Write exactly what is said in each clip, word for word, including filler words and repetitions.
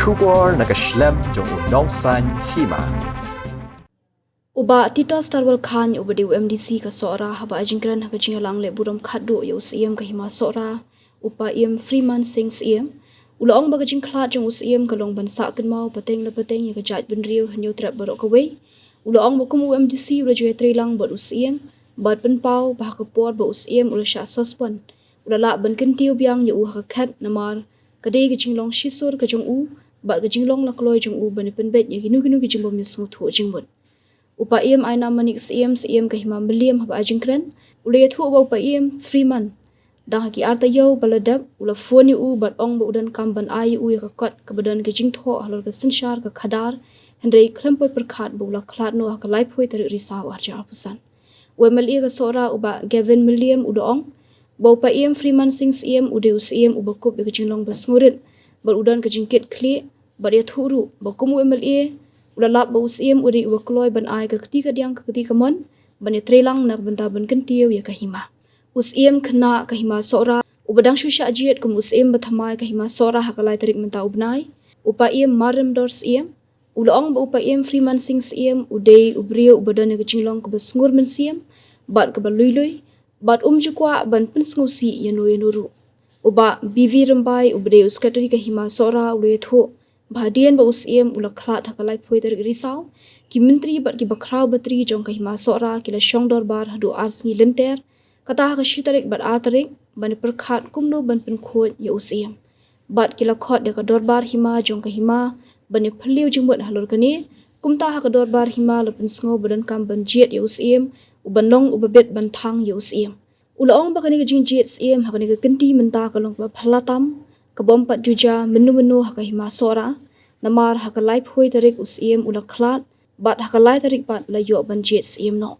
Khubor na ka shlem jong u Nongsaiñ Hima. U Bah Titos Tarwal Chyne uba dei u M D C ka Sohra haba ai jingkren ha ka jingïalang leh burom khatduh ïa u Syiem ka Hima Sohra, u Paiem Freeman Singh Syiem, u la ong ba ka jingkhlad jong u Syiem ka long ban sah kynmaw pateng la pateng ïa ka jaitbynriew Hynñiewtrep baroh kawei. U la ong ba kum u M D C u la ju ïatreilang bad u Syiem bad pynpaw ba ha ka por ba u Syiem u la shah suspend, u la lah ban kyntiew biang ïa u ha ka khet namar ka dei ka jinglong shisur ka jong u bad ka jinglong la kloi jong u ban ïa pynbeit ïa kino kino ki jingbym ïasngewthuh jingmut. U Paiem Ainam Manik Syiem, Syiem ka Hima Mylliem, haba ai jingkren, u la ïathuh ba u Paiem Freeman, dang ha ki ar taïew ba la dep, u la phone ïa u bad ong ba u donkam ban ai ïa u ïa ka kot kaba don ka jingthoh halor ka synshar ka khadar, hynrei khlem poi pyrkhat ba u la khlad noh ha ka laiphew tarik Risaw arhajar arphew san. U M L A ka Sohra u Bah Gavin Mylliem u da ong ba u Paiem Freeman Singh Syiem u dei u Syiem uba kup ïa ka jinglong ba sngewrit bad u don ka jingkit khlieh, bad ïathuh ruh ba kum u M L A u la lap ba u Syiem u dei uba kloi ban ai ka kti kadiang ka kti kamon ban ïatreilang na ka bynta ban kyntiew ïa ka hima. U Syiem khynnah ka Hima Sohra uba dang shu shah jied kum u Syiem bathymmai ka Hima Sohra ha ka lai tarik mynta u bnai, u Paiem Marrymdor Syiem, u la ong ba u Paiem Freeman Singh Syiem u dei u briew uba don ïa ka jinglong kaba sngur mynsiem bad kaba lui lui bad um ju kwah ban pynsngewsih ïano ïano ruh. U Bah B V Rymbai uba dei u Secretary ka Hima Sohra u la ïathuh ba hadien ba u Syiem u la khlad ha ka laiphew tarik Risaw, ki myntri bad ki bakhraw batri jong ka Hima Sohra ki la shong dorbar haduh ar sngi lynter, kata ha ka shi tarik bad ar tarik, ban ïa pyrkhat kumno ban pynkhuid ïa u Syiem. Bad ki la khot ïa ka dorbar hima jong ka hima ban ïa phylliew jingmut halor kane. Kumta ha ka dorbar hima la pynsngew ba donkam ban jied ïa u Syiem, u ban long uba bit ban thang ïa u Syiem. U la ong ba kane ka jingjied Syiem ha kane ka kynti mynta ka long kaba phylla tam, ka bym pat ju jia mynno mynno ha ka Hima Sohra, namar ha ka laiphew tarik u Syiem u la khlad, bad ha ka lai tarik pat la ïoh ban jied Syiem noh.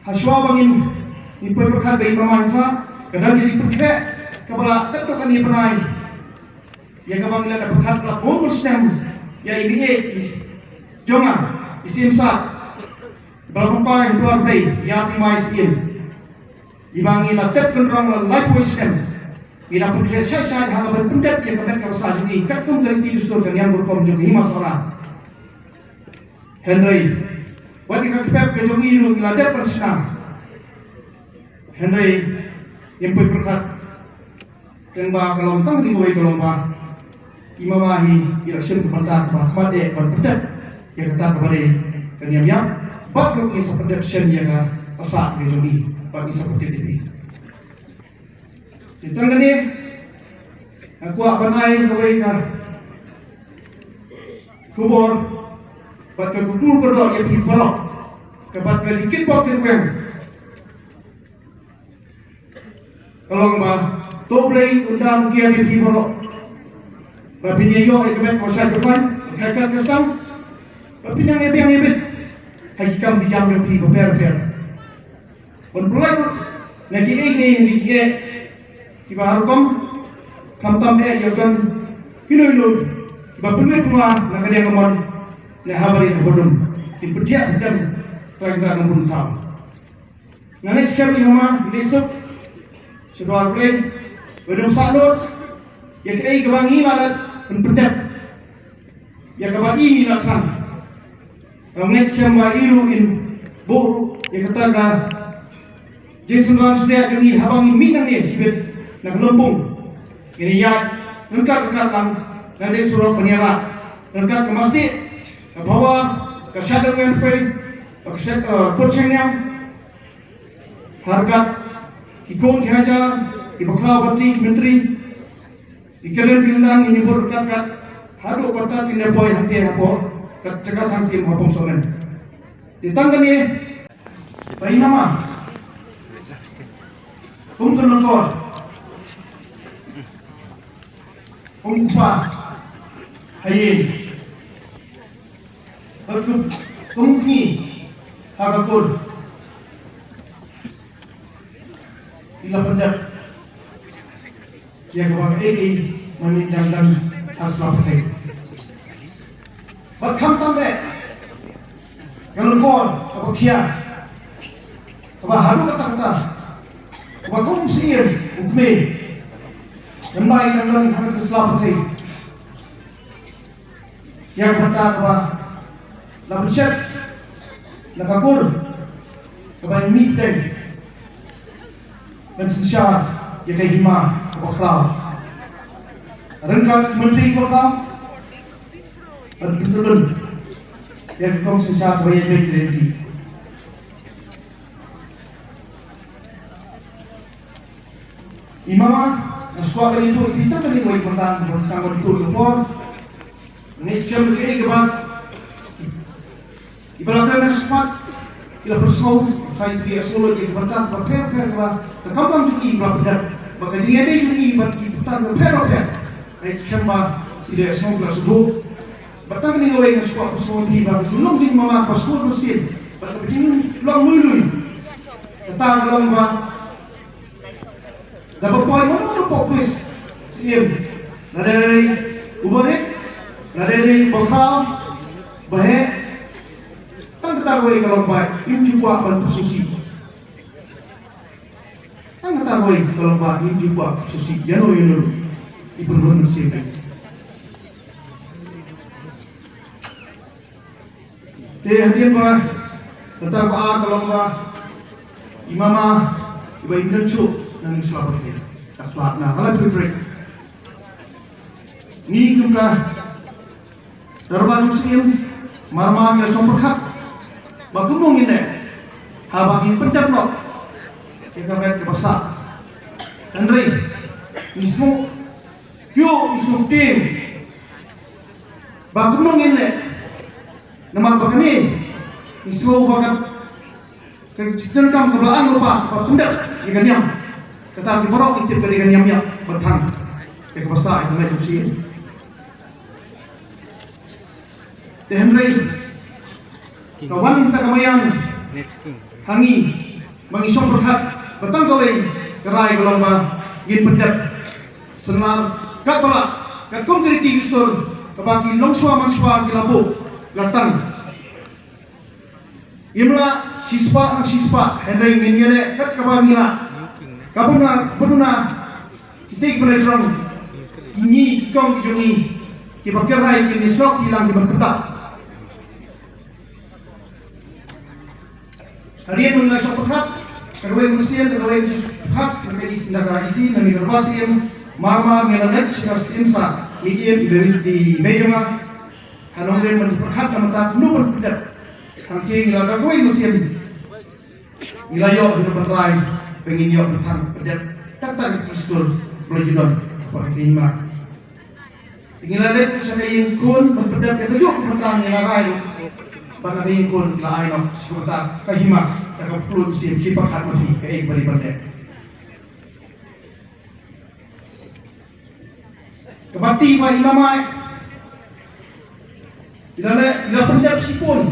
Hashwa ba ngin, ngin poi pyrkhat ba i mama i pa, ka don ka jingpyrkhat kaba la kat to kane bnai. Ïa kaba ngi la da pyrkhat la bun bun snem ïa i mei i jong nga, i Syiem Sah. Ba la bumpai ha dwar Blei ïa i mei Syiem. Iba ngi la tep kynrong la laiphew snem. Ngi la pyrkhat shai shai ha kaba pyndep ïa ka met kaba sah jong ngi katkum ka riti dustur ka niam rukom jong ka Hima Sohra. Hynrei wat ïa ka kpep ka jong ngi ruh ngi la dep ban shna. Hynrei ngim poi pyrkhat. Tang ba ka long tang dei kawei ka long ba i mama hi i la shim ka bynta kaba khmat eh ban pyndep ïa kata kaba dei ka niam ïap. Bad ka ruh ngin sa pyndep shen ïa ka basa ka jong ngi bad ngin sa pyndep ïa phi. Te tang kane nga kwah ban ai kawei ka khubor bad ka kyrkhu kyrdoh ïa phi baroh, ka bad ka jingkit bok kit weng. Ka long ba to Blei un dam kian ïa phi baroh. Ba phin ïa ïoh ïa ka met ka shai ka khlaiñ, ka khat ka sdang. Ba phin nang ïa biang ïa bit ha ki kam ki jam jong phi bapher bapher. Ban pynlait ruh na kiei kiei na kiei kiba ha rukom, khamtam eh ïa u don kino kino kiba pynlait pynlait na ka liang ka mon ne ha barit ha badum. Kin pyntiah pyndem Trai Kynrad Nongbunthaw. Nga ngeit skhem i mama i leit suk sha dwar Blei ban ym sah lut ïa kaei kaba ngi la leit ban pyndep. Ïa kaba i ngi la thrang. Nga ngeit skhem ba i ruh in buh ruh ïa kata ka jingsynran shiliah jong ngi haba ngi mih nangne shibit na ka lympung. Ngin ïaid ryngkat ryngkat lang na dei surok ban ïarap ryngkat ka Mastieh, ka Phawa, ka Shadawngaiñ Rpei, ka Shad, eh, Putshangniang. Ha ryngkat ki khun ki hajar, ki bakhraw batri, ki myntri, ki kyrdan ki lyngdang, ngin ïa bud ryngkat ryngkat haduh ba tat ngin ïa poi hangtei hapoh ka jaka thang Syiem ha Pumsahmen. Te tang kane ba i mama kum ka lyngkor, kum u kpa ha ïing, bad kum, kum u kñi ha ka kur. I la pyndep ïa kaba kaei kaei ma ngi dang don ha sla pyrthei. Bad khamtam eh ka lyngkor kaba khia, kaba haduh katta katta, kaba kum u Syiem u kmie, ngan bai ngan don ha ka sla pyrthei. Ïa ka bynta kaba la pynshit na ka kur kaba ngi mih teng ban synshar ïa ka hima kaba khraw. Ryngkat ki myntri kaba khraw ban pyntyllun ïa ka kong synshar kaba ïaid beit ïa lynti. I mama, nga sngewbha ban ïathuh ïa phi tang kane kawei ka bynta, kaba tang ban ïathuh ïa ka por. Nga ngeit skhem ba kaei kaba, iba la kren ha khmat, i la pynsngew, sa ïa phi ïa sngewlem ïa ka bynta bapher bapher kaba ka kam jong i ba la pyndep, ba ka jingïadei jong i bad ki bynta bapher bapher. Nga ngeit skhem ba phi la ïa sngewlem, phi la sngewthuh. Bad tang kane kawei nga sngewbha pynsngew ïa phi ba ka jinglong jong i mama kaba sngewbha mynsiem bad kaba jinglong lui lui, kata ka long ba lada poi mano mano pop quiz, siem, lada dei u barit, lada dei u bakhraw, baheh, tang kata kawei ka long ba im ju kwah ban pynsngewsih. Tang kata kawei ka long ba im ju kwah pynsngewsih ïano ïano ruh, i pynrung mynsiem. Te hadien ba, kata ba ar ka long ba i mama iba im don shuh na ning sla ba te. Ka pla na hala phi break. Ngi kum ka dorbar jong Syiem Marmar ngi la shong pyrkhat ba kumno ngin leh haba ngin pyndep noh ïa ka met kaba sah. Hynrei ngi sngewthuh, ngi sngewthuh ba kumno ngin leh. Namar ba kane ngi sngew ba ka, ka jingdonkam kaba la ang lypa kaba pyndep ïa ka niam. Kata ki baroh ki tip ka dei ka niam ïap ba thang ïa kaba sah ïa ka met jong Syiem. Te hynrei ka wan kata ka maïan ha ngi ba ngi shong pyrkhat ba tang kawei ka rai ka long ba ngin pyndep. Synran katba lah, katkum ka riti ka dustur kaba ki longshuwa manshuwa ki la buh la tang. Ngim lah shispah na shispah, hynrei ngin ïaleh kat kaba ngi lah. Kaba na, ba duna kitei kiba la jrong, ki ngi, ki kong ki jong ngi kiba kyrhai, kin ïasyllok ti lang kiban pyntap. Hadien ba ngi la shong pyrkhat, ka kawei ka mynsiem, ka kawei ka jingpyrkhat na ka E C, na ka E C, na ka dorbar Syiem Marmar, ngi la leit sha ka Syiem Sah Mihiem, i mei, i mei jong nga. Ha nongrim ban pyrkhat na ka bynta kumno ban pyndep. Tang te ngi la, da kawei ka mynsiem ngi la ïoh hi ban rai ba ngin ïoh ban thang pyndep. Tang tang ki dustur ba la ju don ha ka hima. Te ngi la leit sha ka ïing khun ban pyndep ïa kajuh ka bynta, ngi la rai ruh ba na ka ïing khun ngi la ai noh sha ka bynta ka hima, da ka pynlong Syiem, ki pyrkhat ma phi kaei ba dei ban leh. Kaba ti ba i mama i la leh, i la pyndep shibun.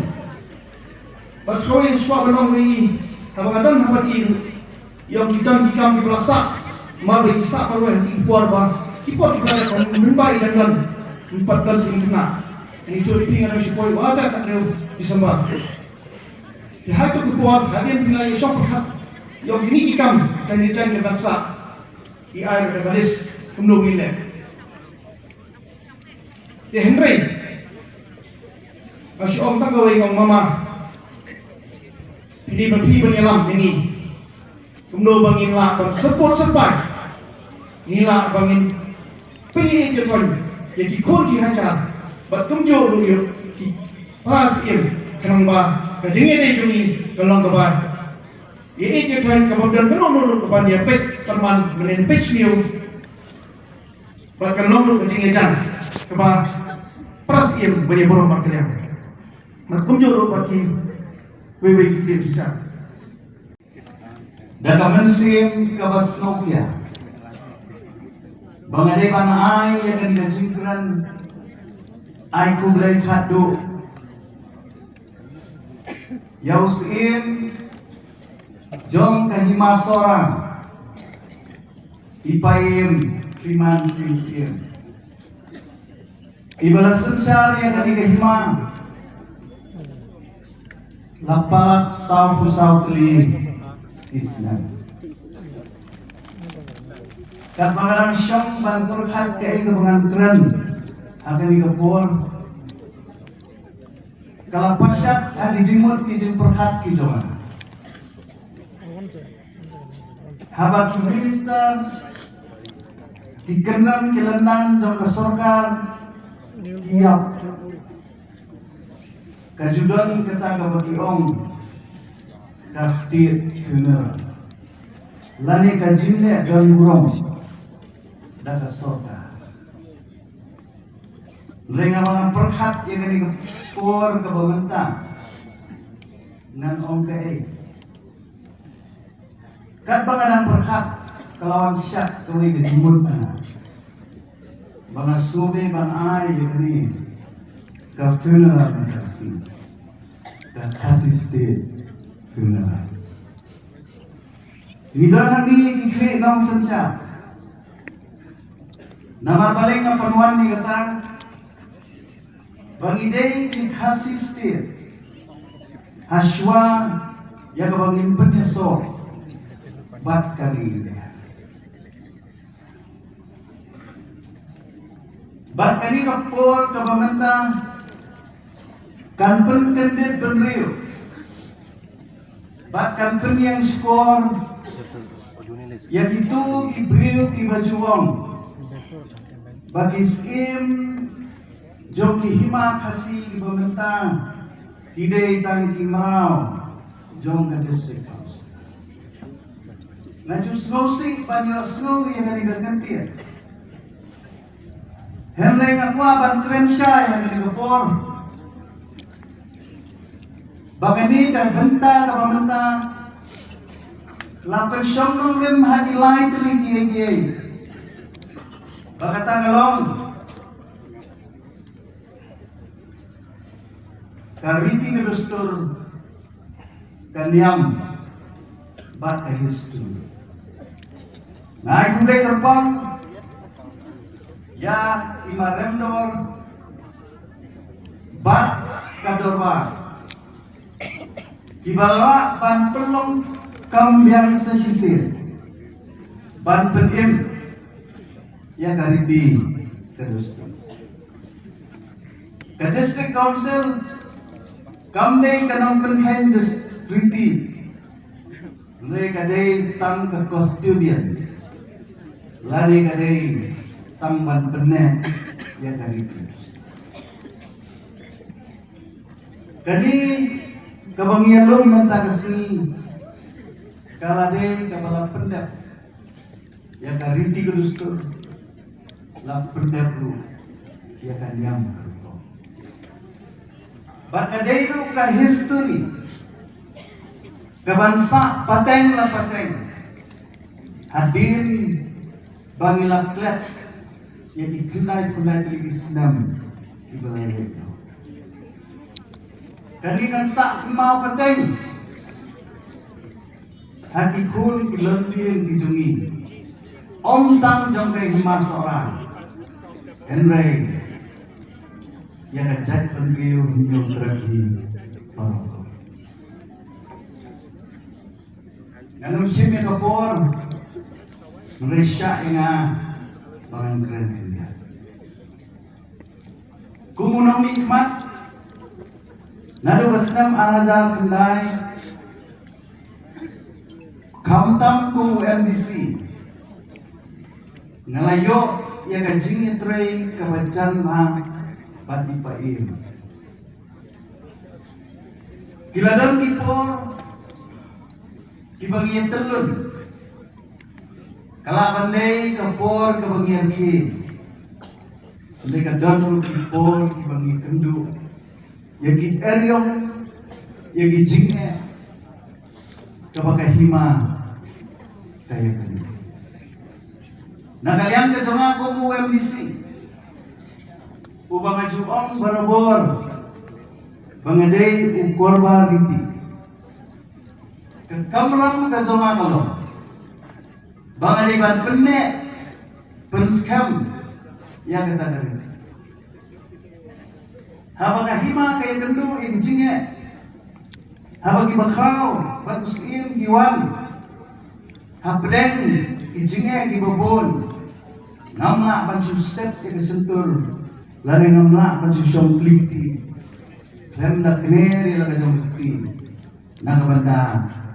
Bad sa kawei shuwa ban ong ïa i, haba nga don ha bad i ruh, ïa ki don ki kam kiba la sah, namar ba i sah marwei ha ki por ba, ki por kiba la dep, mynba i dang don, ym pat don shisien khynnah. Ngi ïathuh ïa phi, nga don shipor ba ar hajar khathynriew December. Te ha kato ka por, hadien ba ngi la ïa shong pyrkhat ïa kine ki kam jaiñ jaiñ kiba la sah, i ai ruh da ka list kumno ngin leh. Te hynrei nga shu ong tang kawei, nga ong, mama, phi dei ban, phi ban ïalam ïa ngi kumno ba ngin lah ban support, support, ngin lah ba ngin pynïaid ïathoiñ ïa ki khun ki hajar, bad kumjuh ruh ïa ki para syiem, khnang ba ka jingïadei jong ngi kan long kaba ïaieit ïathoiñ, kaba ym don kano kano ruh kaban ïa peit tyrmen, mynne peit sniew. Bad kan long ruh ka jingïajan kaba para syiem ban ïa burom bad kylliang. Bad kumjuh ruh bad kiwei wei ki kti shisha. Da ka mynsiem kaba sngewkhia ba nga dei ban ai ïa kane ka jingkren, ai khublei khatduh ïa u syiem jong ka hima Sohra, i Paieng Freeman Sing Syiem, iba la synshar ïa kane ka hima la palat sawphew saw tylli ki snem. Katba nga dang shong ban pyrkhat kaei kaba ngan kren ha kane ka por, Ka la pyrshah ha ki jingmut ki jingpyrkhat ki jong nga. Haba ki minister, ki kynrang ki lynnang jong ka sorkar, ki ïap. Ka ju don kata kaba ki ong ka state funeral. Lane ka jingleh don burom da ka sorkar. Hynrei nga ba nga pyrkhat ïa kane ka por kaba mynta. Ngan ong kaei. Katba nga dang pyrkhat ka la wan shah kawei ka jingmut na nga. Ba nga sngewbha ban ai ïa kane ka funeral na ka Khasi. Ka Khasi State Funeral. Ngi don hangne ki khlieh nongsynshar. Namar balei nga pynwan ïa kata? Ba ngi dei ki Khasi State. Hashwa ïa kaba ngin pynïasoh bad ka ri India. Bad kane ka por kaba mynta kan pynkyndit bynriew. Bad kan pynïeng shkor ïa kito ki briew kiba ju ong ba ki skim jong ki hima Khasi kiba mynta ki dei tang ki mraw jong ka District Council. Nga ju sngewsih ban ïohsngew ïa kane ka kyntien. Hynrei nga kwah ban kren shai ha kane ka por ba kane ka bynta kaba mynta la pynshong nongrim ha ki lai tylli ki eiei. Ba kata ka long ka riti ka dustur, ka niam bad ka history. Nga ai khublei kyrpang ïa i Maremdor bad ka dorbar kiba lah ban pynlong kam biang sa shisien ban pynim ïa ka riti ka dustur. Ka District Council kam dei ka nongpynkheiñ riti, hynrei ka dei tang ka custodian, lane ka dei tang ban pynneh ïa ka riti. Kane kaba ngi ïalum mynta ka sngi ka la dei kaba la pyndep ïa ka riti ka dustur, la pyndep ruh ïa ka niam ka rukom. Bad ka dei ruh ka history kaban sah pateng la pateng hadien ba ngi la klet ïa ki khyndai phew lai tylli ki snem kiba la leit noh. Kane kan sah kynmaw pateng ha ki khun ki longdien ki jong ngi, ym tang jong ka hima Sohra, hynrei ïa ka jaitbynriew Hynñiewtrep Trahi baroh. Ngan ym shim ïa ka por, hynrei shah ïa nga ba ngan kren khyndiat. Kum u nongmihkhmat, naduh ka snem ar hajar khyndai, khamtam kum u M D C, nga la ïoh ïa ka jingïatrei kaba jan bha bad i pyrshah. Ki la don ki por kiba ngi ïatyllun. Ka lah ban dei ka por kaba ngi ïakhih. Hynrei ka don ruh ki por kiba ngi ïakynduh ïa ki eriong, ïa ki jingeh kaba ka hima ka ïakynduh. Na ka liang ka jong nga kum u M D C, uba nga ju ong barabor ba nga dei u korbar riti. Ka kamram ka jong nga ka long ba nga dei ban pynneh pynskhem ïa kata ka riti. Haba ka hima ka ïakynduh ïa ki jingeh, haba kiba khraw bad u syiem ki wan hapdeng ki jingeh kiba bun, ngam lah ban shu set ïa ka shyntur lane ngam lah ban shu shong klik ti. Khlem da kner ïa la ka jong ka kti na ka bynta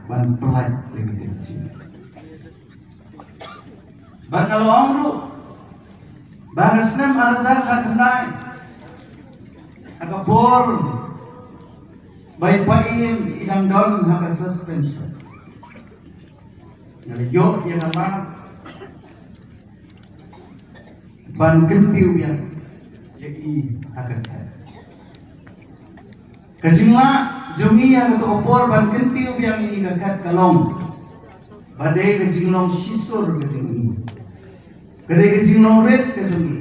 ban pyllait ïa ka kti. Bad nga la ong ruh ba ha ka snem ar hajar khatkhyndai, ha ka por ba i Paiem i dang don ha ka suspension, nga la ïoh ïa ka lad ban kyntiew biang ïa i ha ka khet. Ka jinglah jong i ha kato ka por ban kyntiew biang ïa i ha ka khet ka long ba dei ka jinglong shisur ka jong i, ka dei ka jinglong rit ka jong i,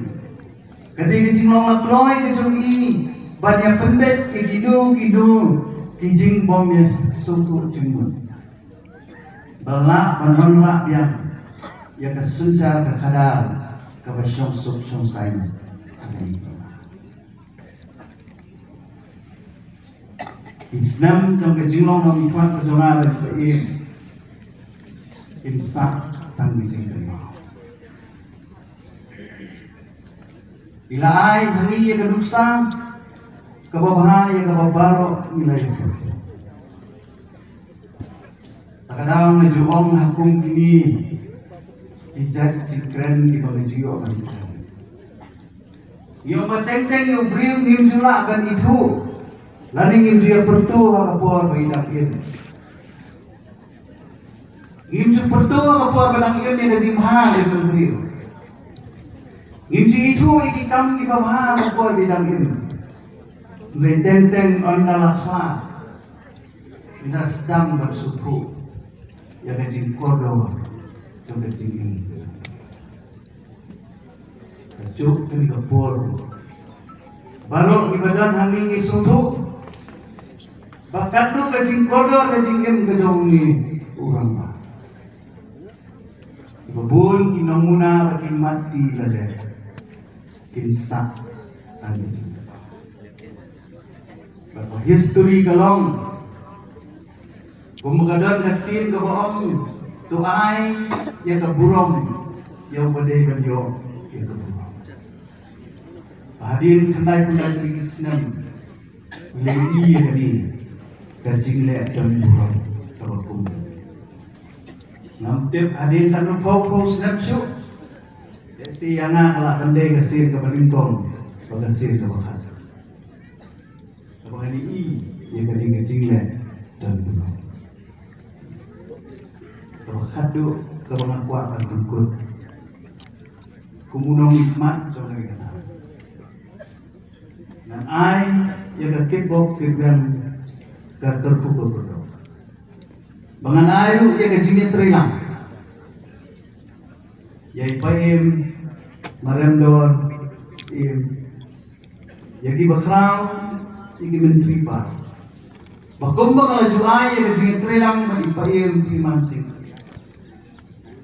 ka dei ka jinglong la kloi ka jong i ban ïa pynbeit ïa kino kino ki jingbym ïa sngewthuh jingmut ba lah ban wanrah biang ïa ka synshar ka khadar kaba shongsuk shongsaiñ. Ki snem jong ka jinglong nongmihkhmat ka jong nga bad i Paiem kim sah tang ki jingkynmaw. I la ai ha ngi ïa ka nuksa kaba bha ïa kaba baroh ngi la ïoh. Te ka daw nga ju ong ha kum kine ki jait jingkren kiba nga ju ïoh ban kren. Ïoh ba teng teng ïa u briew ngim ju lah ban ithuh lane ngim ju ïa pyrto ha ka por ba i dang im. Ngim ju pyrto ha ka por ba dang im ïa ka jingbha jong u briew. Ngim ju ithuh ïa ki kam kiba bha ha ka por ba i dang im. Hynrei teng teng ynda la khlad, ynda sdang ban sngewthuh ïa ka jingkordor jong ka jingim. Ka juk kane ka por baroh kiba don hangne ngi sngewthuh ba katno ka jingkordor ka jingim ka jong ngi u rangbah. Kiba bun ki nongmuna ba ki mati lade kin sah hangne. Bad ka history ka long kumba ka don ka ktien kaba ong, to ai ïa ka burom ïa uba dei ban ïoh ïa ka burom. Ba hadien khyndai phew lai tylli ki snem ngi la ïohi ïa kane ka jingleh don burom kaba kum. Ngam tip hadien katno phew phew snem shuh, lehse ïa nga ka lah ban dei ka sien kaba nyngkong bad ka sien kaba khat. Kaba ngan ïohi ïa kane ka jingleh don burom kaba khatduh kaba nga kwah ban pynkut kum u nongmihkhmat jong kane ka thaiñ. Ngan ai ïa ka kitbok kitbeng, ka kyrkhu kyrdoh, ba ngan ai ruh ïa ka jingïatreilang ïa i Paiem Maremdor Syiem, ïa ki bakhraw, ïa ki myntri pat. Ba kumba nga la ju ai ïa ka jingïatreilang bad i Paiem Phriman Sing Syiem,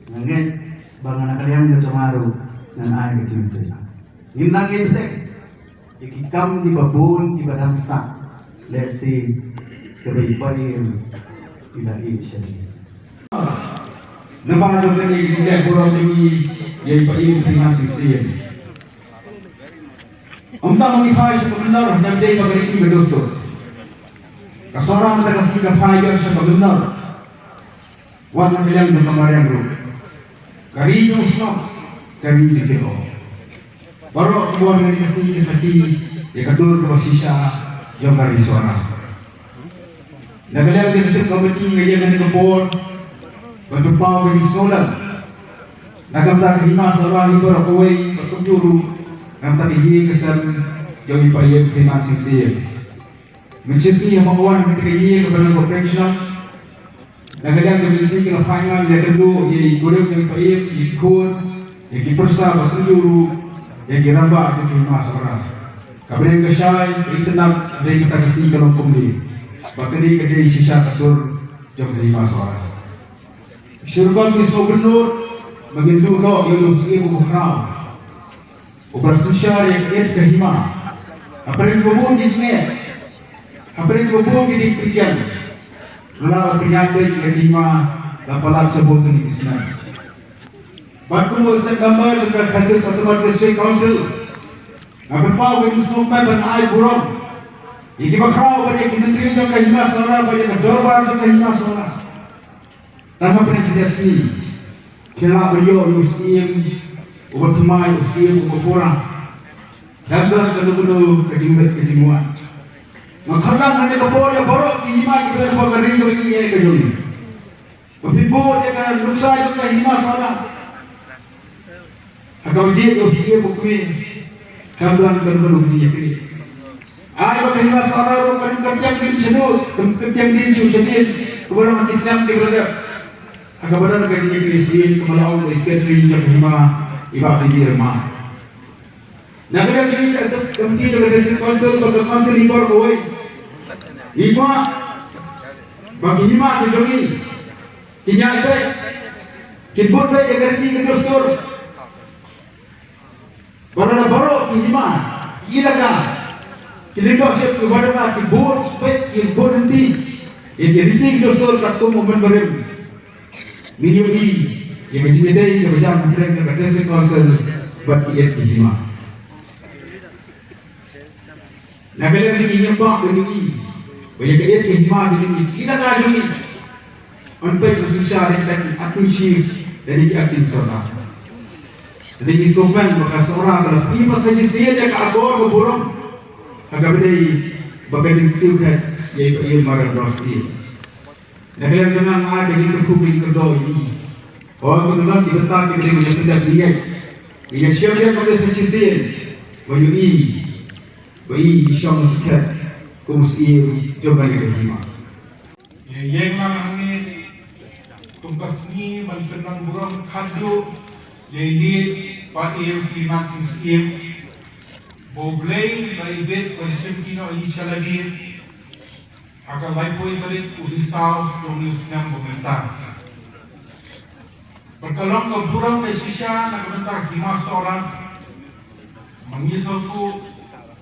nga ngeit ba nga na ka liang ka jong nga ruh ngan ai ka jingïatreilang. Ngin nang ïatreilang ïa ki kam kiba bun kiba dang sah, lehse kaba i Paiem i la ïeh sha ngi. Naba jong kane ka jingleh burom jong ngi ïa i Paiem Phriman Sing Syiem. Ym tang ba ngi phai sha ka mynnor, hynrei dei ba ka riti ka dustur. Ka Sohra mynta ka sngi ka phai biang sha ka mynnor. Wat na ka liang jong ka mariang ruh, ka ri jong u snoh, ka ri jong ki ong. Baroh kiba wan ha kane ka sngi ki sakhi ïa ka dur kaba shisha jong ka ri Sohra. Na ka liang ka District Committee nga ïeng ha kane ka por ban pynpaw ïa ka jingsngewlem na ka bynta ka Hima Sohra hi baroh kawei bad kumjuh ruh na ka bynta ka ïing ka sem jong i Paiem Phriman Sing Syiem. Mynshisngi haba nga wan ha kata ka ïing kaba long ka peng shnong, na ka liang ka mynsiem ki la phai ngan ïakynduh ïa i kurim jong i Paiem, ïa ki khun, ïa ki pyrsa bad kumjuh ruh ïa ki rangbah jong ka Hima Sohra. Ka bneng ka shai, ka itynnad, hynrei mynta ka sngi ka long kumne. Ba kane ka dei shisha ka dur jong ka Hima Sohra. Shu rukom ngi sngewbynnud ba ngin duh noh ïa u syiem uba khraw, uba synshar ïa ka hima. Hapdeng ba bun ki jingeh, hapdeng ba bun ki diengphyrkiang, la pynïaid beit ïa ka hima, la palat sha bun tylli ki snem. Bad kum u Executive Member jong ka Khasi Hills Autonomous District Council, nga pynpaw ka jingsngewkmen ban ai burom Ïa ki bakhraw bad ïa ki myntri jong ka Hima Sohra bad ïa ka dorbar jong ka Hima Sohra. Tang hapdeng ki sngi phi lah ban ïoh ïa u syiem uba thymmai, u syiem uba pura. Khlem don kano kano ka jingmut ka jingmut. Nga kyrpad ha kane ka por ïa baroh ki hima kiba don ha ka ri kaba ïeit ka jong ngi. Ba phin bud ïa ka nuksa jong ka Hima Sohra ha kaba jied ïa u syiem u kmie. Khlem don kano kano ka jingïapeit. Ai ba ka Hima Sohra ruh kan, kan kyntiang din shaduh, kan kyntiang din sha u shadien, kaba long ha ki snem kiba la dep. Ha kaba don ka jingïapeit shisien, kaba la ong da i Secretary jong ka Hima, i Bah Didi Rymbai. Na ka liang jong ngi ka Executive Committee jong ka District Council bad ka Council hi baroh kawei, ngi kwah ba ki hima ki jong ngi kin ïaid beit, kin bud beit ïa ka riti ka dustur. Ba na baroh ki hima, ki elaka, ki leadership kiba don, ki bud beit, ki bud lynti ïa ki riti ki dustur katkum u mynbarim. Ngin ïohi ïa ka jingïadei kaba jam hapdeng ka District Council bad ki eight ki hima. Na ka liang jong ngi ngim kwah ban ïohi ba ïa ka eight ka hima jong ngi, ki elaka jong ngi, yn peit ban synshar da ki acting chief, da ki acting sordar. Te ngi sngewthuh ba ka Sohra ka la plie pat sa shisien ïa ka akor ka burom ha kaba dei ba ka jingkiew ïa i Bah Ïew Madan Rosty. Na ka liang jong nga, nga ai ka jingkyrkhu ka jingkyrdoh ïa i. Hooid, ki don ki bynta kiba dei ban ïa pyndep ïa ngi. Ngi ïa shem ïa ka bynta sa shisien ba ïohi ba i i shong khet kum u syiem jong kane ka hima. Ïa ïeng lang hangne kum ka sngi ban pynlong burom khatduh ïa i Bah Ïew Freeman Sing Syiem, ba U Blei u la ibit ban shim kino hi sha lade ha ka laiphew tarik u Risaw jong une u snem ba mynta. Bad ka long ka burom ka shisha na ka bynta ka Hima Sohra. Ma ngi sngewthuh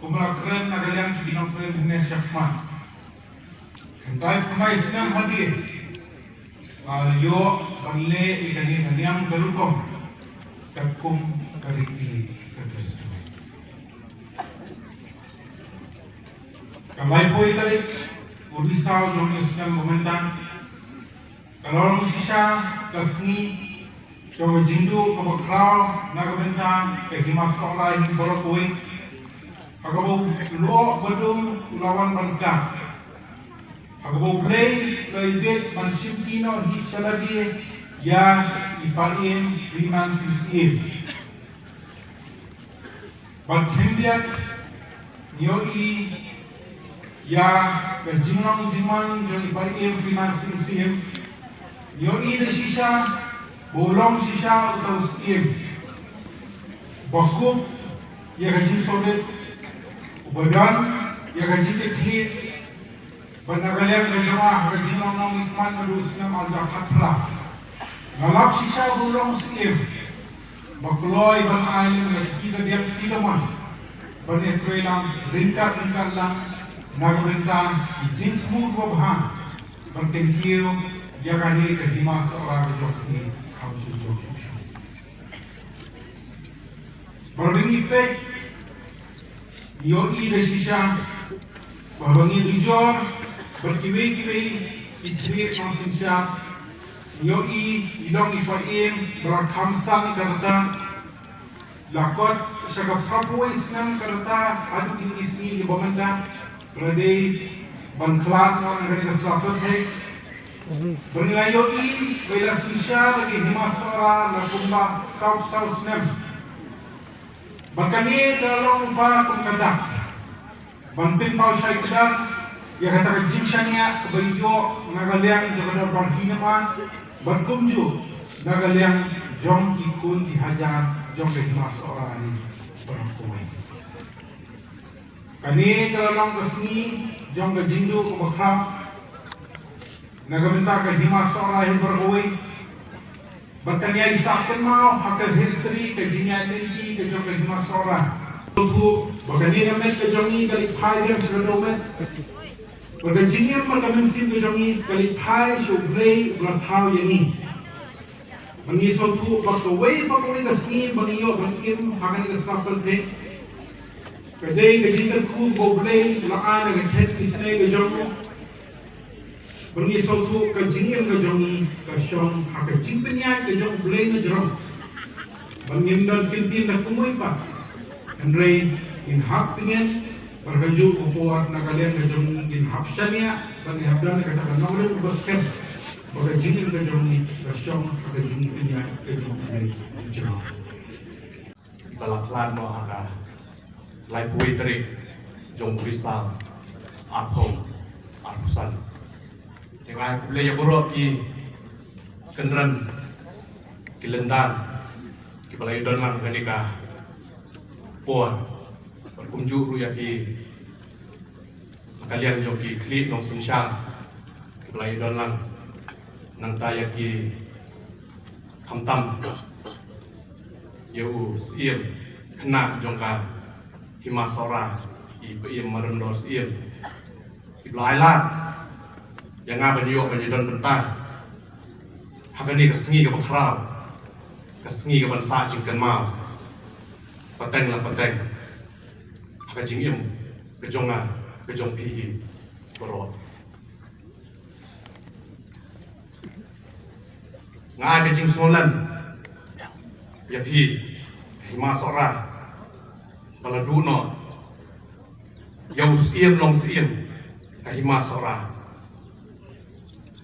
kumba la kren na ka liang jong ki nongkren hangne shakhmat, kynthei khyndai snem hadien la ïoh ban leh ïa kane ka niam ka rukom katkum ka riti ka dustur. Ka laiphew tarik u Risaw jong une u snem ba mynta ka long shisha ka sngi jong ka jingduh kaba khraw na ka bynta ka Hima Sohra hi baroh kawei, ha kaba u Lyoh Badung u la wan ban kah, ha kaba U Blei u la ibit ban shim kino hi sha lade ïa i Bah Ïew Freeman Sing Syiem. Bad khyndiat ngi ïohi ïa ka jinglong jingman jong i Bah Ïew Freeman Sing Syiem. Ngi ïohi da shisha ba u long shisha uta u syiem uba kup ïa ka jingsngewrit, uba don ïa ka jingkitkhlieh. Bad na ka liang ka jong nga ha ka jinglong nongmihkhmat naduh u snem ar hajar khatphra, nga lap shisha ba u long u syiem ba kloi ban ai lem ïa ka kti kadiang kti kamon ban ïatreilang ryngkat ryngkat lang na ka bynta ki jingthmu kiba bha ban kyntiew ïa kane ka Hima Sohra ka jong ngi ha u shuh shuh. Ba ngi peit, ngi ïohi da shisha ba haba ngi ïohi jur bad kiwei kiwei ki khlieh nongsynshar, ngi ïohi i long i Bah Ïew ba la kham san ka rta, la kot sha ka phra phew wei snem ka rta haduh kine ki sngi kiba mynta. Ba la dei ban khlad noh na kane ka sla pyrthei. Ba ngi la ïohi ba i la synshar ïa ka Hima Sohra la kumba saw saw snem. Ba kane ka la long ba kum ka dak ban pynpaw shai kdar ïa kata ka jingshaniah kaba ïoh na ka liang jong ka dorbar hi na ma, bad kumjuh na ka liang jong ki khun ki hajar jong ka Hima Sohra hi baroh kawei. Kane ka la long ka sngi jong ka jingduh kaba khraw na ka bynta ka Hima Sohra hi baroh kawei. Bad kan ïai sah kynmaw ha ka history ka jingïaid lynti ka jong ka Hima Sohra. Sngewthuh ba kane ka met ka jong ngi ka leit phai biang sha ka dewmet. Bad ka jingim bad ka mynsiem ka jong ngi ka leit phai sha U Blei uba la thaw ïa ngi. Ba ngi sngewthuh ba kawei pa kawei ka sngi ba ngi ïoh ban im ha kane ka sla pyrthei, Ka dei ka jingkyrkhu ba U Blei u la ai na ka khet isynei ka jong u, ba ngi sngewthuh ka jingim ka jong ngi ka shong ha ka jingpynïaid ka jong U Blei na jrong. Ba ngim don kyntien da kumwei pat, hynrei ngin hap tngen, bad ha kajuh ka por na ka liang ka jong ngi ngin hap shaniah, bad ngin hap don kata ka nongrim kaba skhem ba ka jingim ka jong ngi ka shong ha ka jingpynïaid ka jong U Blei na jrong. Ba la khlad noh ha ka laiphew tarik jong u Risaw arphew arphew san. Te nga ai khublei ïa baroh ki kynrem, ki lyndan kiba la ïadon lang ha kane ka por, bad kumjuh ruh ïa ki na ka liang jong ki khlieh nongsynshar kiba la ïadon lang, nangta ïa ki, khamtam ïa u Syiem khynnah jong ka Hima Sohra, i Bah Ïem Maryndor Syiem, kiba la ai lad ïa nga ban ïoh ban ïadon bynta ha kane ka sngi kaba khraw, ka sngi kaban sah jingkynmaw pateng la pateng ha ka jingim ka jong nga, ka jong phi hi baroh. Nga ai ka jingsngewlem ïa phi, ka Hima Sohra, ba la duh noh ïa u Syiem Longsyiem, ka Hima Sohra.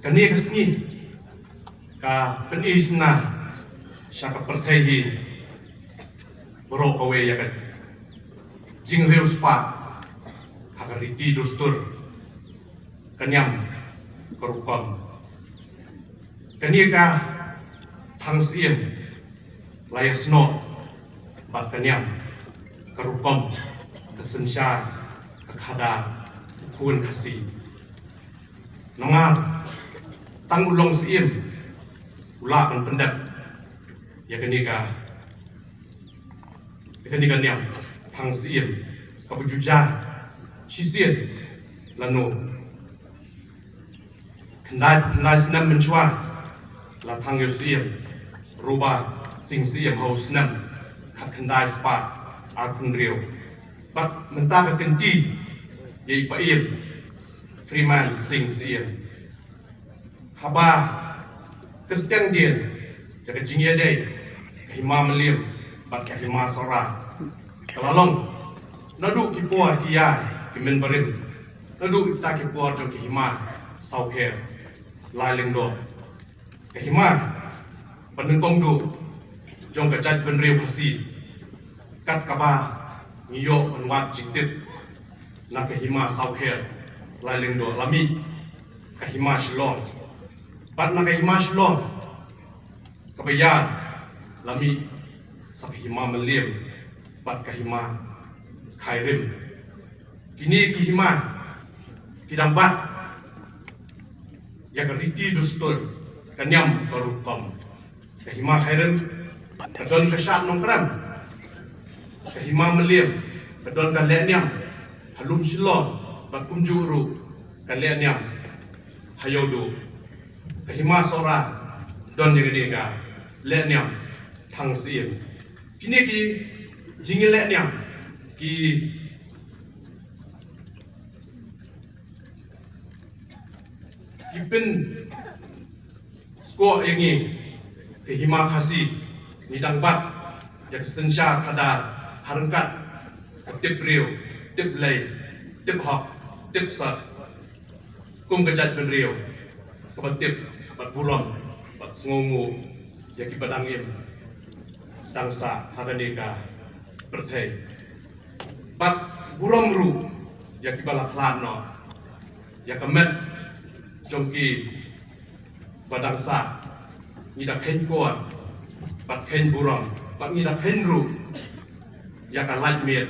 Kane ka sngi ka pyni sngewbha sha ka pyrthei hi baroh kawei ïa ka jingriewspah ha ka riti dustur, ka niam, ka rukom. Kane ka thang syiem la ïasnoh bad ka niam, ka rukom, ka synshar, ka khadar u khun Khasi. Namar tang u Longsyiem u lah ban pyndep ïa kane ka, ïa kane ka niam thang syiem kaba ju jia shisien lano. Khyndai, khyndai snem mynshuwa la thang ïa u Syiem Ruba Sing Syiem ha u snem khatkhyndai spah arphew hynriew. Bad mynta ka kynti ïa i Paiem Freeman Sing Syiem. Haba kyrteng dien ïa ka jingïadei ka Hima Mylliem bad ka Hima Sohra, ka la long naduh ki por ki ïa ki mynbarim, naduh kita ki por jong ki Hima Sawkher Lai Lyngdoh, ka hima ba nyngkong duh jong ka jaitbynriew Khasi, kat kaba ngi ïoh ban wad jingtip na ka Hima Sawkher Lai Lyngdoh la mih ka Hima Shillong, bad na ka Hima Shillong kaba ïar la mih sa ka Hima Mylliem bad ka Hima Khyrim. Kine ki hima ki dang bat ïa ka riti dustur, ka niam ka rukom. Ka Hima Khyrim ka don ka shad Nongkrem, ka Hima Mylliem ka don ka lehniam ha Lum Shillong bad kumjuh ruh ka lehniam ha Ïewduh. Ka Hima Sohra don ïa kane ka lehniam thang syiem. Kine ki jingïalehniam ki ki pynskhem ïa ngi ka Hima Khasi, ngi dang bat ïa ka synshar khadar ha ryngkat ka tip briew, tip Blei, tip hok, tip sot, kum ka jaitbynriew kaba tip bad burom bad sngewnguh ïa kiba dang im dang sah ha kane ka pyrthei. Bad burom ruh ïa kiba la khlad noh, ïa ka met jong kiba dang sah. Ngi da kheiñ por bad kheiñ burom bad ngi da kheiñ ruh ïa ka lait miet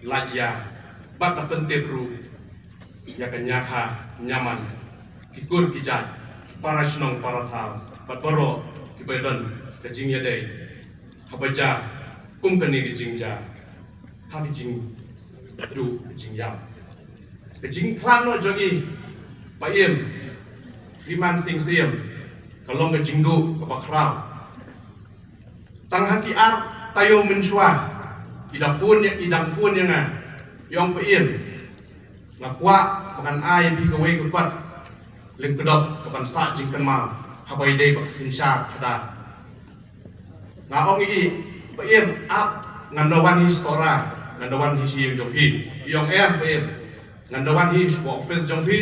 lait ïa, bad da pyntip ruh ïa ka ñiakha ñiaman, ki kur ki jait, ki para shnong para thaw bad baroh kiba don ka jingïadei haba jia kum kane ka jingjia ha ka jingduh ka jingïap. Ka jingkhlad noh jong i Paiem Freeman Sing Syiem ka long ka jingduh kaba khraw. Tang ha ki ar taïew mynshuwa i da phone ïa, i dang phone ïa nga Ïong Pa'ïem, nga kwah ba ngan ai ïa phi kawei ka kot lyngkdop kaban sah jingkynmaw haba ïadei bad ka synshar khadar. Nga ong ïa i, Pa'ïem, ap, ngan da wan hi sha Sohra, ngan da wan hi sha ïing jong phi. I ong em Pa'ïem, ngan da wan hi sha office jong phi.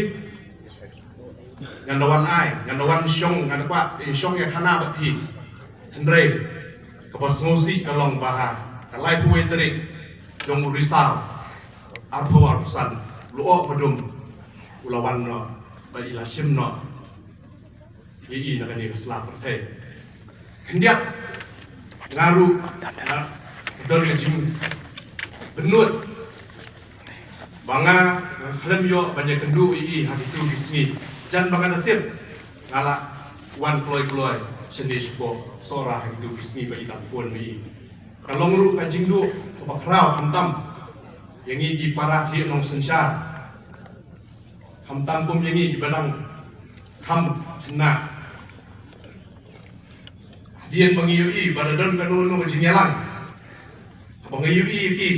Ngan da wan ai, ngan da wan shong, ngan da kwah, eh, shong ïa khana bad phi. Hynrei kaba sngewsih ka long ba ha ka laiphew wei tarik jong u Risaw arphew arphew san, u Lyngdoh Badum u la wan noh bad i la shim noh ïa i na kane ka sla pyrthei. Khyndiat nga ruh nga don ka jingpynlut ba nga, nga khlem ïoh ban ïakynduh ïa i ha kito ki sngi. Jan ba nga da tip nga la wan kloi kloi shane shapoh Sohra ha kito ki sngi ba i dang phone ma i. Ka long ruh ka jingduh kaba khraw khamtam ïa ngi ki para ki nongsynshar. Khamtam kum ïa ngi kiba dang kham khynnah. Hadien ba ngi ïohi ba da don kano kano ka jingïalang, haba ngi ïohi ïa ki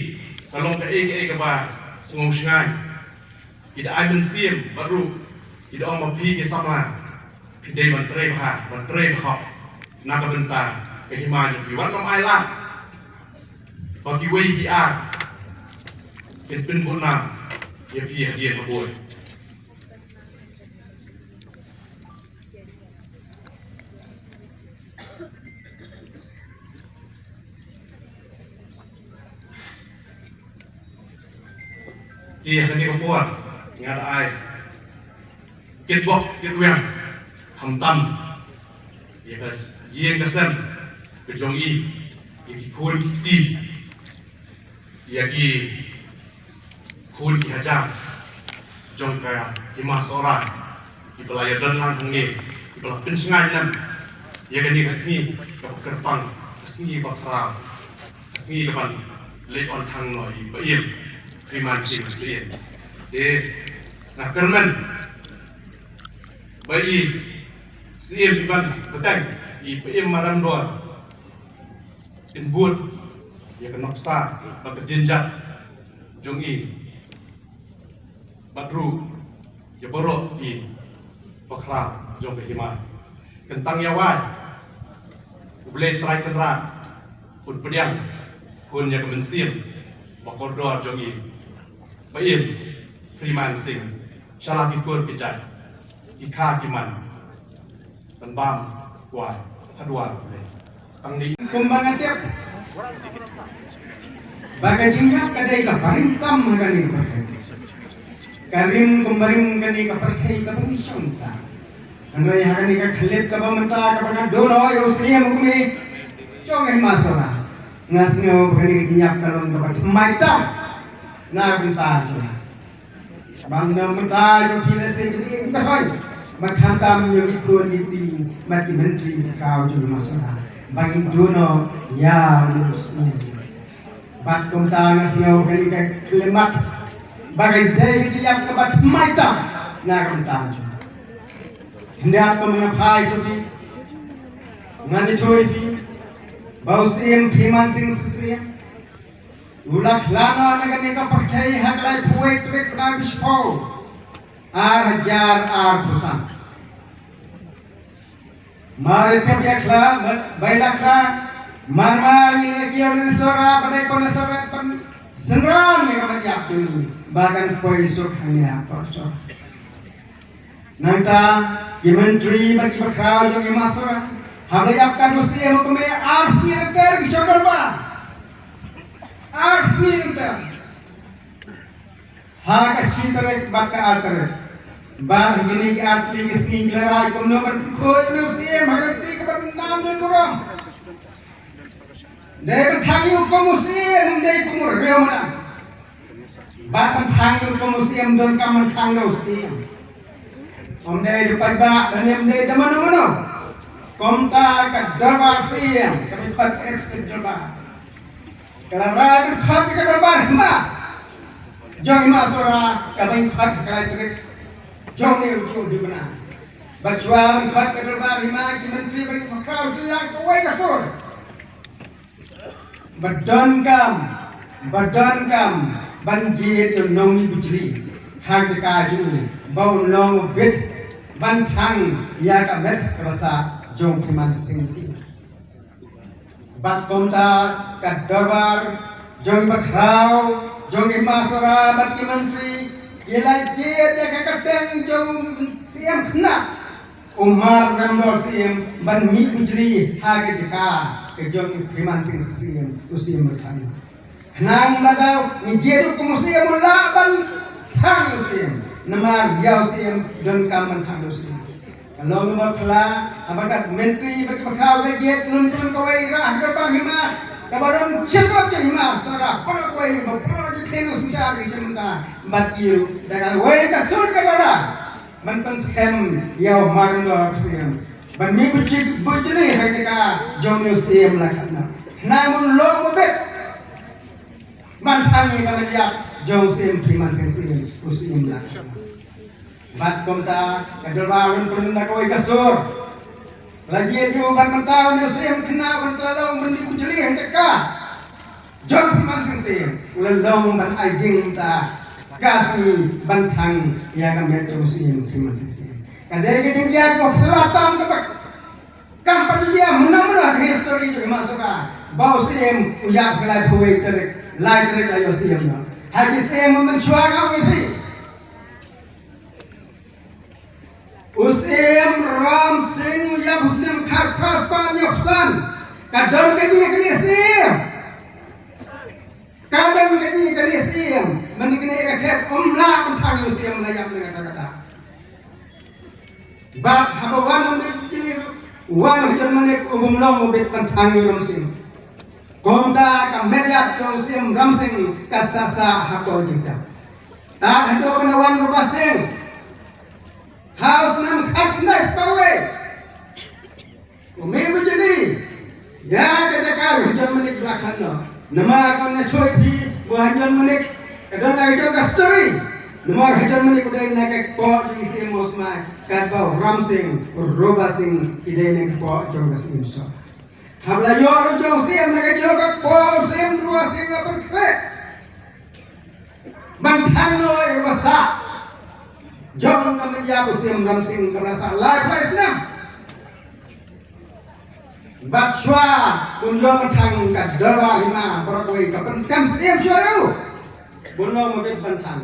ka long kaei kaei kaba sngewshngaiñ. Ki da ai mynsiem bad ruh ki da ong ba phi ki samla phi dei ban trei bha, ban trei bha hok na ka bynta ka hima jong phi. Wat nym ai lad ba kiwei ki ar kin pynbun nam ïa phi hadien habud. Te ha kane ka por nga da ai kitbok kitwiang khamtam ïa ka ïing ka sem ka jong i, ïa ki khun ki kti, ïa ki khun ki hajar jong ka hima Sohra kiba la ïadon lang hangne, kiba la pynshngaiñ lem ïa kane ka sngi kaba kyrpang, ka sngi ba khraw, ka sngi kaban leit on thang noh i Pa'ïem Freeman Sing Syiem. Te nga kyrmen ba i Syiem kiban bteng, i Pa'ïem Maramdor, in bud ïa ka nuksa bad ka jingjia jong i bad ruh ïa baroh ki bakhraw jong ka hima. Kyntang ïa wai U Blei Trai Kynrad un pdiang hun ïa ka mynsiem ba kordor jong i Pa'ïem Freeman Sing sha la ki kur ki jait, ki kha ki man ban bam kwai ha duwar U Blei. Tang ni kumba nga tip ba ka jingïap ka dei kaba ring tam ha kane ka pyrthei. Ka ring kumba ring kane ka pyrthei kaba ngi shong sah. Hynrei ha kane ka khyllipmat kaba mynta kaba nga don ïa u Syiem u kmie jong ka hima Sohra, nga sngew ba kane ka jingïap ka long kaba thymmai tam na ka bynta jong nga. Bad na ka bynta jong phi lehse kine ki ba hoi ba khamtam ïa ki khun ki kti bad ki myntri bakhraw jong ka hima Sohra ba ngin duh noh ïa u Syiem. Bad kumta nga sngew kane ka khyllipmat ba ka dei ka jingïap kaba thymmai tam na ka bynta jong nga. Hynda kumba nga phai sha phi, ngan ïathuh ïa phi ba u Syiem Freeman Sing Syiem u la khlad noh na kane ka pyrthei ha ka laiphew wei tarik bnai ba shiphew, ar hajar arphew san. Mar ïa ka ïa khlad ba, ba ïa la khlad, mar mar ïa la kiew na Sohra ba dei ko na Sohra ban synran ïa ka ban ïap jong ngi ba kan poi suk hangne ha por jong. Nangta ki myntri bad ki bakhraw jong ka hima Sohra haba la ïap ka u Syiem u kmie, ar sngi lynter ki shong dorbar. Ar sngi lynter. Ha ka shi tarik bad ka ar tarik, bad ha kine ki ar tylli ki sngi ki la rai kumno ban pynkhuid ïa u Syiem ha ka lynti kaba nam don burom. Dei ban thang ïa u kum u Syiem, ym dei kum u riewmadan. Bad ban thang ïa u kum u Syiem donkam ban thang da u Syiem. Ym dei da u paidbah, ym dei da mano mano. Kumta ka dorbar Syiem ka ban khot ka executive dorbar ka la rai ban khot ka dorbar hima jong hima Sohra ka ban khot ha ka lai tarik jong une u juh u bnai. Bad shuwa ban khot ka dorbar hima, ki myntri bad ki bakhraw ki la kawei ka sur ba donkam, ba donkam ban jied ïa u nongmih bujli ha ka jaka jong u ba un long u bit ban thang ïa ka met ka basa jong u Hriman Sing Syiem. Bad kumta ka dorbar jong bakhraw jong ki hima Sohra bad ki myntri ki la jied ïa ka kyrteng jong u Syiem Khynnah u Mar Remdor Syiem ban mih bujli ha ka jaka ka jong u Hriman Sing Syiem, u Syiem Bakhan. Khnang ba dei ngi jied u kum u Syiem u lah ban thang u Syiem. Namar ïa u Syiem donkam ban thang u Syiem. Ka long ba pla haba ka myntri bad ki bakhraw ka jied nun nun kawei rah ka bang hima kaba don check up check hima Sohra pala kawei ba pala ki thenu sisa ki sisa mynta bad ki ru da kawei ka sur ka dara ban pynskhem ïa u Mar Remdor Syiem ban mih bujli ha ka jaka jong u Syiem Lakhan. Khnang un long u bit ban thang ïa ka met ïap jong u Syiem Hriman Sing Syiem, u Syiem Lakhan. Bad kumta ka dorbar un pynlong da kawei ka sur. La jied ïa u ban mynta u Syiem Khynnah ban pynlong ban mih bujli ha ka jaka jong u Hriman Sing Syiem. U la long ban ai jingmyntoi ka sngi ban thang ïa ka met jong u Syiem Hriman Sing Syiem. Ka dei ka jingïa kaba phylla tam kaba Kam pat ïa mynno mynno ha ka history jong hima Sohra ba u Syiem u ïap ha ka laiphew wei tarik, lai tarik la ïoh Syiem noh. Ha ki Syiem mynshwa nga ong ïa phi. U Syiem Ram Sing u ïap u snem khatphra spah hynñiewphew san. Ka don ka jingïakynduh Syiem. Ka don ka jingïakynduh Syiem. Mynta kane ka khet um lah ban thang ïa u Syiem, la ïap na kata kata. Bad haba wan u Syiem Khynnah, wan u John Manik u bym long u bit ban thang ïa u Ram Sing. Kumta ka met ïap jong u Syiem Ram Sing ka sah sah ha ka jingtep. Tad haduh ba wan u Robert Sing ha u snem khatkhyndai spah wei. U mih bujli ïa ka jaka u John Manik Lakhan noh. Namar ka na choi phi ba u John Manik ka don la ka jong ka story. Namar u John Manik u dei na ka kpoh jong ki Syiem Mawsmai, katba u Ram Sing, u Robert Sing ki dei na ka kpoh jong ka Syiem Sohra. Haba la ïoh u jong u Syiem na ka jong ka kpoh u Syiem Robert Sing la pynkhreh ban thang noh ïa ka basa jong ka met ïap u Syiem Ram Sing kaba la sah laiphew snem. Bad shuwa un ïoh ban thang ka dorbar hima baroh kawei ka pynskhem Syiem shuwa ïa u. Bun long u bit ban thang.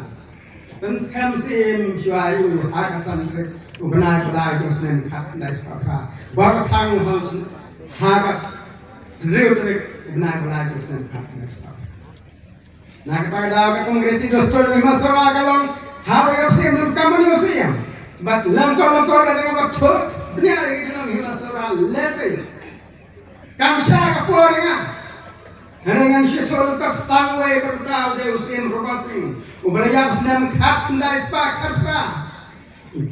Pynskhem Syiem shuwa ïa u ha ka san tarik u bnai ba lai jong u snem khatkhyndai spah phra. Bad ka thang ha u snem, ha ka hynriew tarik u bnai ba lai jong u snem khatkhyndai spah phra. Na kata ka daw ka kum ka riti dustur jong hima Sohra ka long haba ïa u Syiem donkam ban ïa u Syiem. Bad lyngkot lyngkot ka dang ba thut bniah ïa ki nong hima Sohra lehse. Kam shah ka por ïa nga. Hynrei ngan shu ïathuh lyngkot tang wei ba uta u dei u Syiem Robert Sing uba la ïap snem khatkhyndai spah khatphra.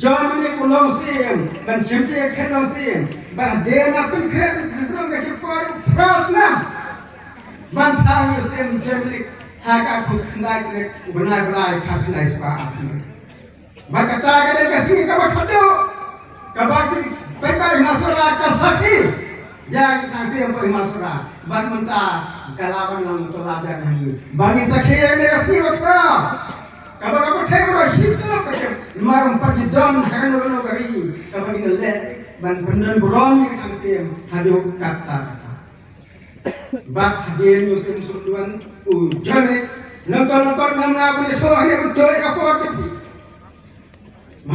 John Manik u long Syiem ban shim ïa ka khet long Syiem ban hadien la pynkhreh pynkhreh ka shipor u phra snem ban thang ïa u Syiem John Manik ha ka arphew khyndai tarik u bnai ba lai khatkhyndai spah arphew. Bad kata ka dei ka sngi kaba khadduh kaba ki paidbah hima Sohra ka sakhi ïa ki tnat Syiem ba hima Sohra. Bad mynta ka la wan lang ka la jan hangne ba ngin sakhi ïa kane ka sngi ba khadduh. Kaba ka pyrthei baroh shi tylli ka jong namar ym pat ju don ha kano kano ka ri kaba ki la leh ban pyndon burom ïa ki tnat Syiem haduh katta katta. Bad hadien u Syiem Sukduan u John Manik lyngkot lyngkot ngam lah ban ïathuh hangne ban tei ka por ka phi.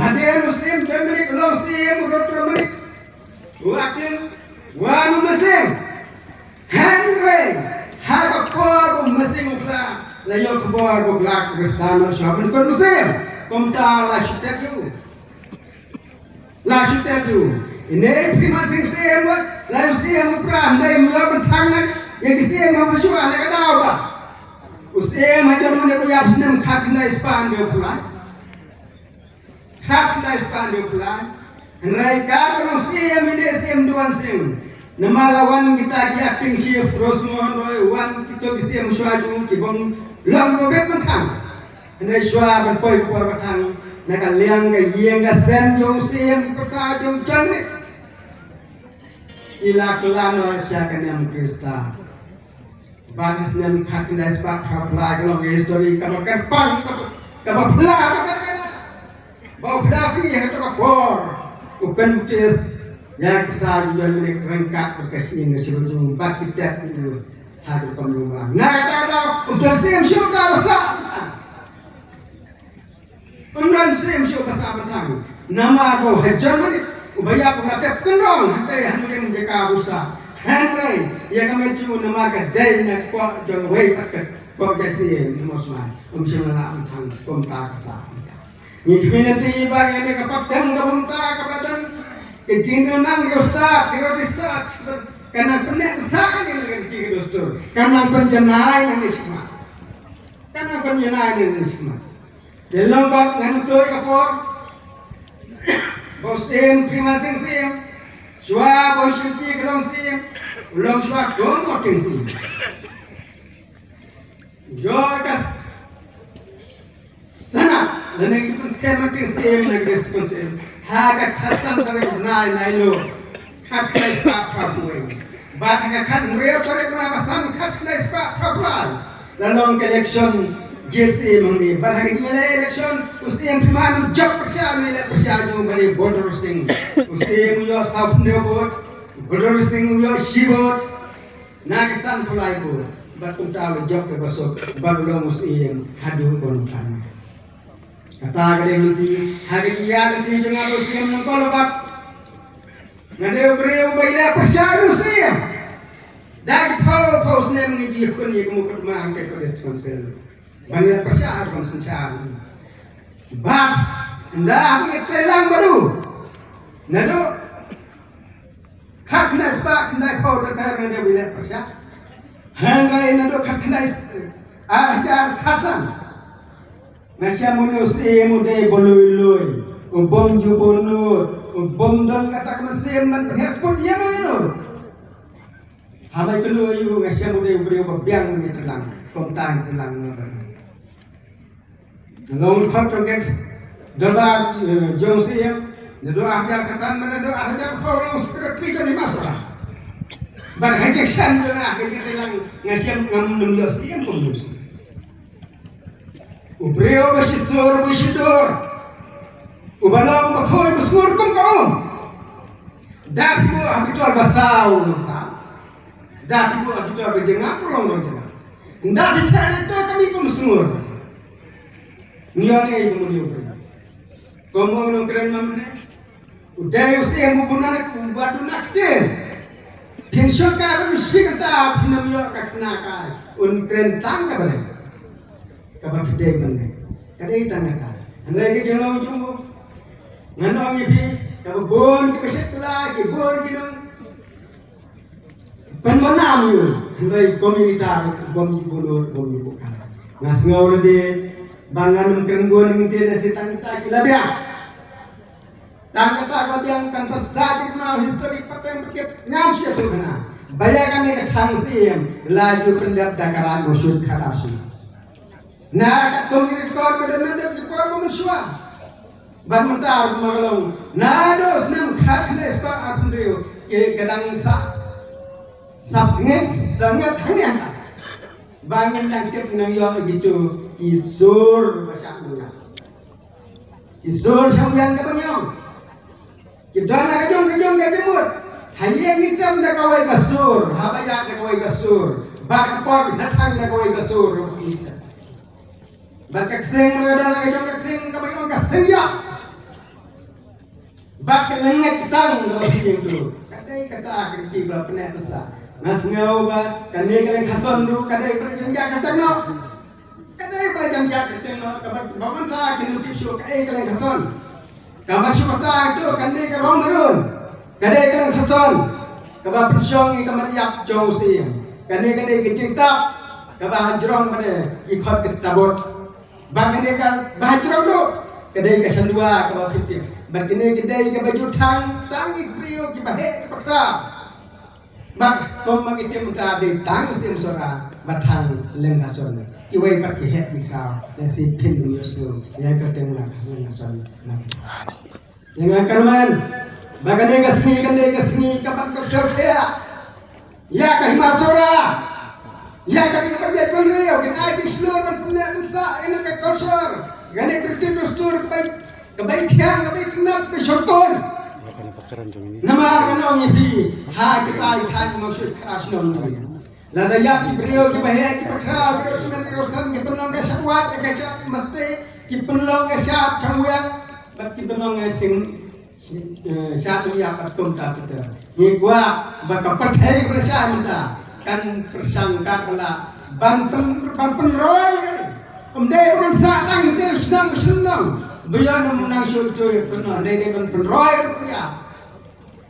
Hadien u Syiem John Manik u long Syiem u Rotro Manik u Akin wan u Mynsiem. Hynrei ha ka por u Mynsiem u Khlad la ïoh khubor ba u Khlad Khristan u shah ban kut Mynsiem. Kumta la shu tep ïa u. La shu tep ïa u. Ine i Hriman Sing Syiem wat la ïa u Syiem u Prah hynrei ym ïoh ban thang na ïa ki Syiem ha shuwa na ka daw ba u Syiem ha John Manik u ïap snem khatkhyndai spah hynñiewphew lai. Khatkhyndai spah hynñiewphew lai. Hynrei ka long Syiem ine Syiem Duan Sing. Namar la wan kita ki acting chief Rosmohan Roy wan kito ki Syiem shuwa jong u ki bym long ba bit ban thang. Hynrei shuwa ban poi ka por ba thang na ka liang ka ïing ka sem jong u Syiem pyrsa jong u John Manik. I la kylla noh sha ka niam Khrista. Ba ha snem khatkhyndai spah phraphew lai ka long ka histori kaba kyrpang, kaba, kaba phylla, kaba kyrpang. Ba u phylla sngi ha kato ka por u kyntis ïa ka sa ju ïa mynne ryngkat bad ka sngi na shu ju bad ki tet ki u ha ka kam lu ma. Na kata ka daw u don siem shu ka ba sa. Ym don siem shuh ba sah ba thang. Namar ba ha Germany uba ïap uba tep kynrong ha ka hynriew jaka busa. Hynrei ïa ka Matthew namar ka dei na ka kwah jong wei pat ka kwah jong siem na mosmai. Ym shym la lah ban thang kumta ka sah. Ngi kmen ïa ka ba ïa ka pat tang ka bynta kaba don ka jingdon nang ka stad ka research ka nang pyneh sah ka nang ka dustur ka nang pynjanai nang ni shima. Ka nang pynjanai nang ni shima. Te long ba ngan tuh ka por ba u Syiem Prima Sing Syiem, shuwa ba u Shimti ka long Syiem, u long shuwa kum u King Syiem. Ïoh ka sana lane ki pynskhem na King Syiem na King Syiem ha ka khatsan tarik bnai Nailo. Khatkhyndai spah phraphew wei. Bad ha ka khathynriew tarik bnai ba san khatkhyndai spah phraphew lai la long ka election G S A hangne. Bad ha ka jingïaleh election u Syiem Prima u jop pyrshah, u ïaleh pyrshah jong u ba dei Bador Singh. U Syiem u ïoh sawphew hynriew vote, Bador Singh u ïoh shi vote na ka sanphew lai vote. Bad kumta u la jop da ka suk bad u long u Syiem haduh ba u khlaiñ. Kata ka dei lynti, ha ka jingïaid lynti jong nga u Syiem Nongkolopat. Nga dei u briew uba ïaleh pyrshah ïa u Syiem. Da ki phew phew snem ngi ju ïakhun ïa ka mukotduma hangtei ka District Council ban ïaleh pyrshah ha ka synshar. Bad ynda ngi trei lang bad u, naduh khatkhyndai spah khyndai phew tater nga dei u ïaleh pyrshah. Hynrei naduh khatkhyndai ar hajar khatsan nga shem une u Syiem u dei ba lui lui, u bym ju bun nud, u bym don kata ka mynsiem ban pynhiar put ïa nga ïa u. Haba ïakynduh ïa u nga shem u dei u briew ba biang ngi tlang, kumta ngi tlang ngi ba. Nga long khot jong ka dorbar, eh, jong Syiem, naduh ar hajar khatsan, naduh ar hajar phew long secretary jong i Hima Sohra. Bad ha jingshah jong nga ha ka jingtlang nga shem ngam nym ïoh Syiem kum u Syiem. U briew ba shisur ba shidur, uba long ba poi ba sngur kum ka um. Da phi buh ha ki tor ba saw long saw. Da phi buh ha ki tor ba jingngap long long jingngap. Da phi theh na ki tor ka mih kum sngur. Ngi ong ei ba mun ïa u briew. Kum u nongkren ma mynne. U dei u Syiem u bun na u bad u na ktien. Phin shongkha ba u shi kynta phin ym ïoh ka khynnah ka ai. Un kren tang kaba dei. Kaba phi dei ban dei. Ka dei tang kata. Hynrei ka jinglong jong u. Ngan ong ïa phi kaba bun kiba shet kylla ki bun ki nong pynbna ïa u. Hynrei kum ïa kita bym ju buh nud bym ju buh kha. Nga sngew lade ba ngan ym kren bun ïa ngi te lehse tang kita ki la biang. Tang kata ka biang kan pynsaid ïa ka history pateng patkit ngam shu ïathuh kane. Ba ïa kane ka thang Syiem la ju pyndep da ka Raj Mawshud Khatar Shuh. Na ka kum ki record ka don na dep record ba mynshuwa. Bad mynta kumba ka long naduh snem khatkhyndai spah arphew hynriew ki ka dang sah sah ngeit sah ngeit hangne. Ba ngin dang tip nang ïoh ïa kitu ki sur ba shah nang. Ki sur shah nang kaba ngiong. Ki don ha ka jong ka jong ka jingmut. Ha ïing ngi tem da kawei ka sur, haba ïaid da kawei ka sur. Bad ka por ngi thang da kawei ka sur. Bad ka ksing ruh ka don ha ka jong ka ksing kaba ong ka sing ïap. Bad ka lyngngoh tang kaba phi ïeng through. Ka dei kata ka kti ba pyneh pynsa. Nga sngew ba kane ka lyngkha son ruh ka dei ka jong ka tang noh. Ka dei ka jong ka tang noh kaba ba mynta ki nongtip shuh kaei ka lyngkha son. Kaba shu kata ito kane ka rong maroon. Ka dei ka lyngkha son kaba pynshong ïa ka mad ïap jong u Syiem. Kane ka dei ka jingtap kaba hajrong bad ki khot ka tabut. Bad kane kaba hajrong ruh ka dei ka shandua kaba phi tip. Bad kane ka dei kaba ju thang tang ïa ki briew kiba heh kiba khraw. Bad kum ma ngi tip mynta dei tang u Syiem Sohra ba thang lyngkha son. Kiwei pat ki heh ki khraw lehse phin ym ïohsngew ïa ka kyrteng lyngkha son. Ïa nga kyrmen ba kane ka sngi, kane ka sngi ka ban ka syrkhia ïa ka Hima Sohra. Ïa kane ka bynta ka riew, kin ai jingshlur ban pynleh pynsah ïa ka culture, kane ka riti dustur ka bai, ka bai thiang, ka bai tynnat, ka bai shongkun. Namar ngan ong ïa phi, ha kita i thaiñ Mawshynrut ka shnong ngi, lada ïa ki briew kiba heh, kiba khraw, kiba tymmen, kiba san, ki pynlong ka shah wad, ka shah masti, ki pynlong ka shah changwiang, bad ki pynlong ka shing Sha tu ïa pat kumta kita. Ngi kwah ba ka pyrthei Pyrshah mynta kan pyrshang katba lah ban pyn, ban pynroi. Ym dei ban sah tang ïa u shnong shnong. Ba ïa nang nang shu tu ïa pynroi, dei dei ban pynroi ïa.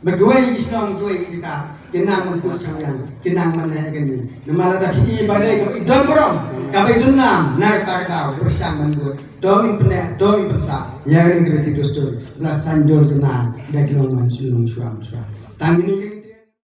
Ba kiwei ki shnong kiwei ki jaka kin nang ban kut shang ïa, kin nang ban leh kane. Namar lada ki i ba dei ka don burom, ka bai don nam na kata ka daw pyrshang ban kut. Dong in pyneh, dong in pynsah. Ïa kane ka riti dustur. Ba la san jur jana da ki nongwan shnong shuwa shuwa. Tang kine